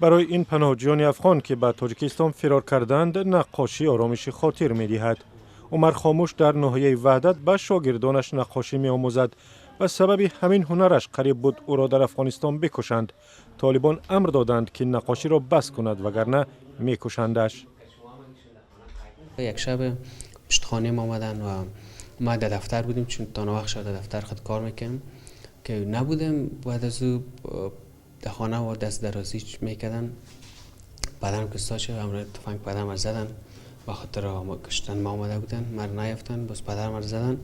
Барои ин паноҳҷӯёни афғон, ки ба Тоҷикистон фирор карданд, наққошӣ оромиши хотир медиҳад. Умар Хомӯш дар ноҳияи Ваҳдат ба шогирдонаш наққошӣ меомӯзад. Ба сабаби ҳамин ҳунараш қариб буд ӯро дар Афғонистон бикушанд. Толибон амр доданд, ки наққоширо бас кунад, вагарна мекушандаш. یک شب پشت خانه ما آمدن و ما در دفتر بودیم، چون تا وقت شد در دفتر خود کار میکنیم که نبودم. بعد از او در خانه و دست درازی میکردن. پدرم که شد، همراه تفنگ پدرم زدن. به خاطر کشتن ما آمده بودن. مر نیافتن، باز پدرم زدن.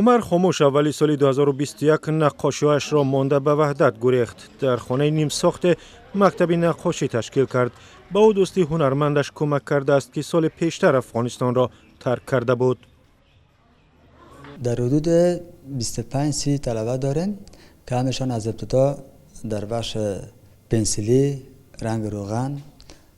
Умар Хомӯш аввали соли 2021 наққошиҳояшро монда, ба Ваҳдат гурехт. Дар хонаи нимсохте мактаби наққошӣ ташкил кард. Ба ӯ дӯсти ҳунармандаш кӯмак кардааст, ки соли пештар Афғонистонро тарк карда буд. در حدود 25 30 طلبه داریم که همشان از ابتدا در بخش پنسیلی، رنگ روغن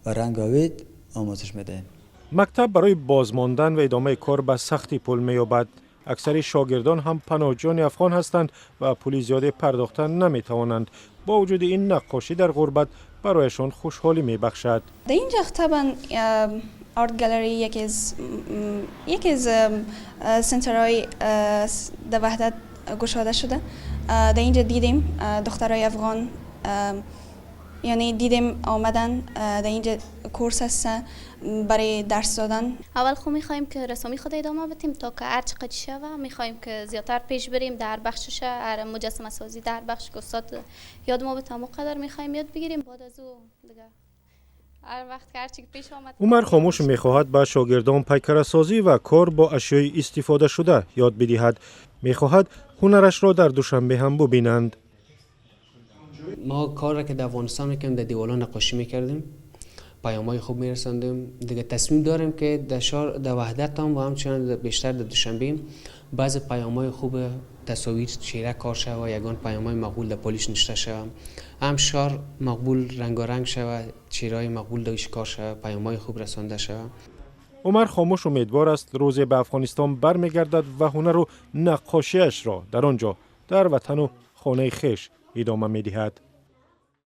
و رنگ آوید آموزش میدهیم. Мактаб барои бозмондан ва идомаи кор ба сахтӣ пул меёбад. Аксари шогирдон ҳам паноҳҷӯёни афғон ҳастанд ва пули зиёде пардохта наметавонанд. Бо вуҷуди ин, наққошӣ дар ғурбат барояшон хушҳолӣ мебахшад. در اینجا طبعا art gallery یکی از center های در وحدت گشاده شده. در اینجا دیدیم دخترای افغان، یعنی دیدیم آمدن، در اینجا course هست برای درس دادن. اول خو میخوایم که رسامی خود ادامه بدیم تا که هر چقدر شوه. میخوایم که زیادتر پیش بریم در بخشش مجسمه سازی، در بخش که استاد یاد ما به قدر میخوایم یاد بگیریم. بعد از او دیگه هر وقت که هر پیش آمد. Умар Хомӯш мехоҳад ба шогирдон пайкарасозӣ ва кор бо ашёи истифодашуда ёд бидиҳад. Мехоҳад ҳунарашро дар Душанбе ҳам бубинанд. ما کار را که در افغانستان میکردیم، در دیوالا نقاشی میکردیم، پیام های خوب میرساندیم. دیگه تصمیم داریم که در شهر، در وحدت هم و همچنان بیشتر در دوشنبه، بعض پیام های خوب، تصاویر، چهره کار شوه، یگان پیام های مقبول در پالیش نشته شوه، هم شهر مقبول رنگارنگ شوه، چهره های مقبول دویش کار شوه، پیام های خوب رسانده شوه. Умар Хомӯш умедвор аст, рӯзе ба Афғонистон бармегардад ва ҳунару наққошиашро дар он ҷо, дар ватану хонаи хеш, идома медиҳад.